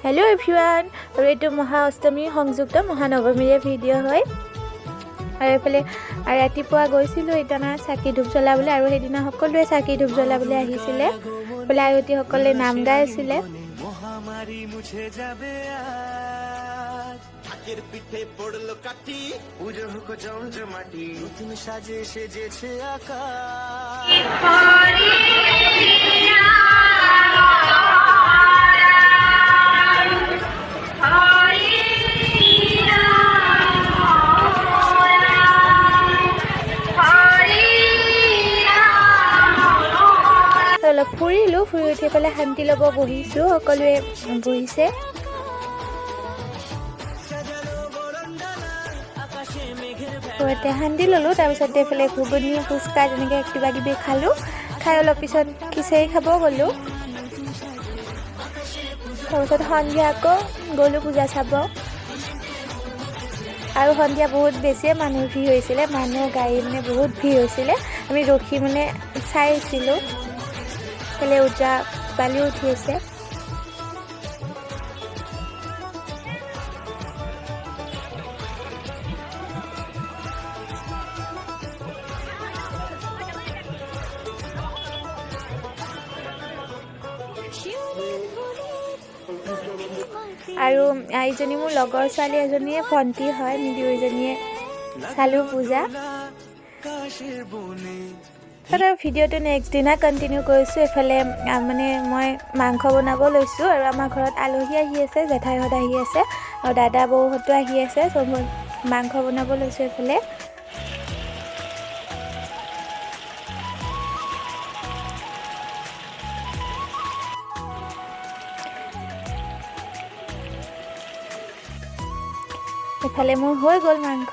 Hello' everyone, আৰু এইটো মহা অষ্টমী সংযুক্ত মহানৱমীৰে ভিডিঅ' হয়। আৰু এইফালে ৰাতিপুৱা গৈছিলোঁ সেইদিনা চাকি ধূপ জ্বলাবলৈ, আৰু সেইদিনা সকলোৱে চাকি ধূপ জ্বলাবলৈ আহিছিলে। এইফালে আয়তীসকলে নাম গাই আছিলে। মহামারী মুছে যাবে আজ, ঢাকের পিঠে পড়লো কাঠি, পুজো হোক জমজমাটি, নতুন সাজে সেজেছে আকাশ। অলপ ফুৰিলোঁ, ফুৰি উঠি পেলাই শান্তি ল'ব বহিছোঁ, সকলোৱে বহিছে। ঘৰতে শান্তি ল'লোঁ। তাৰপিছতে এইফালে ঘুগুনি, ফুচকা তেনেকৈ কিবা কিবি খালোঁ। খাই অলপ পিছত খিচিৰি খাব গ'লোঁ। তাৰপিছত সন্ধিয়া আকৌ গ'লোঁ পূজা চাব। আৰু সন্ধিয়া বহুত বেছিয়ে মানুহ ভিৰ হৈছিলে, মানুহ, গাড়ী, মানে বহুত ভিৰ হৈছিলে। আমি ৰখি মানে চাই আছিলোঁ। এইফালে ওজা বালিও উঠি আছে। আৰু এইজনী মোৰ লগৰ ছোৱালী এজনীয়ে ভণ্টি হয়। আমি দুয়োজনীয়ে চালোঁ পূজা। আৰু ভিডিঅ'টো নেক্সট দিনা কণ্টিনিউ কৰিছোঁ। এইফালে মানে মই মাংস বনাব লৈছোঁ আৰু আমাৰ ঘৰত আলহী আহি আছে, জেঠাইহঁত আহি আছে আৰু দাদা বৌহঁতো আহি আছে। চ' মই মাংস বনাব লৈছোঁ এইফালে। এইফালে মোৰ হৈ গ'ল মাংস।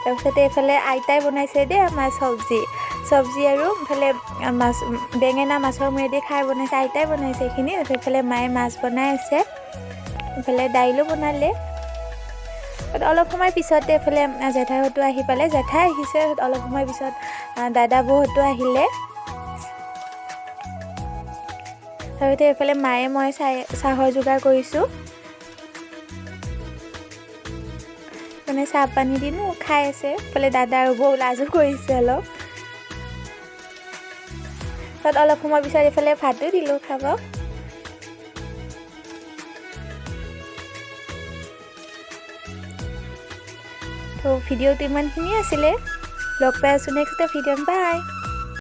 তাৰপিছতে এইফালে আইতাই বনাইছে দেই আমাৰ চব্জি চব্জি আৰু এইফালে মাছ, বেঙেনা মাছৰ মূৰেদি খাৰ বনাইছে, আইতাই বনাইছে এইখিনি। এইফালে মায়ে মাছ বনাই আছে, এইফালে দাইলো বনালে। অলপ সময় পিছতে এইফালে জেঠাইহঁতো আহি পালে। জেঠাই আহিছে, অলপ সময় পিছত দাদা বৌহঁতো আহিলে। তাৰপিছতে এইফালে মায়ে মই চাহৰ যোগাৰ কৰিছোঁ, মানে চাহ পানী দিলোঁ, খাই আছে। এইফালে দাদা আৰু বৌ লাজো কৰিছে অলপ। তাত অলপ সময় পিছত এইফালে ভাতো দিলোঁ খাব। তো ভিডিঅ'টো ইমানখিনিয়ে আছিলে। লগ পাই আছোঁ নেক্সট ভিডিঅ'ত। বাই।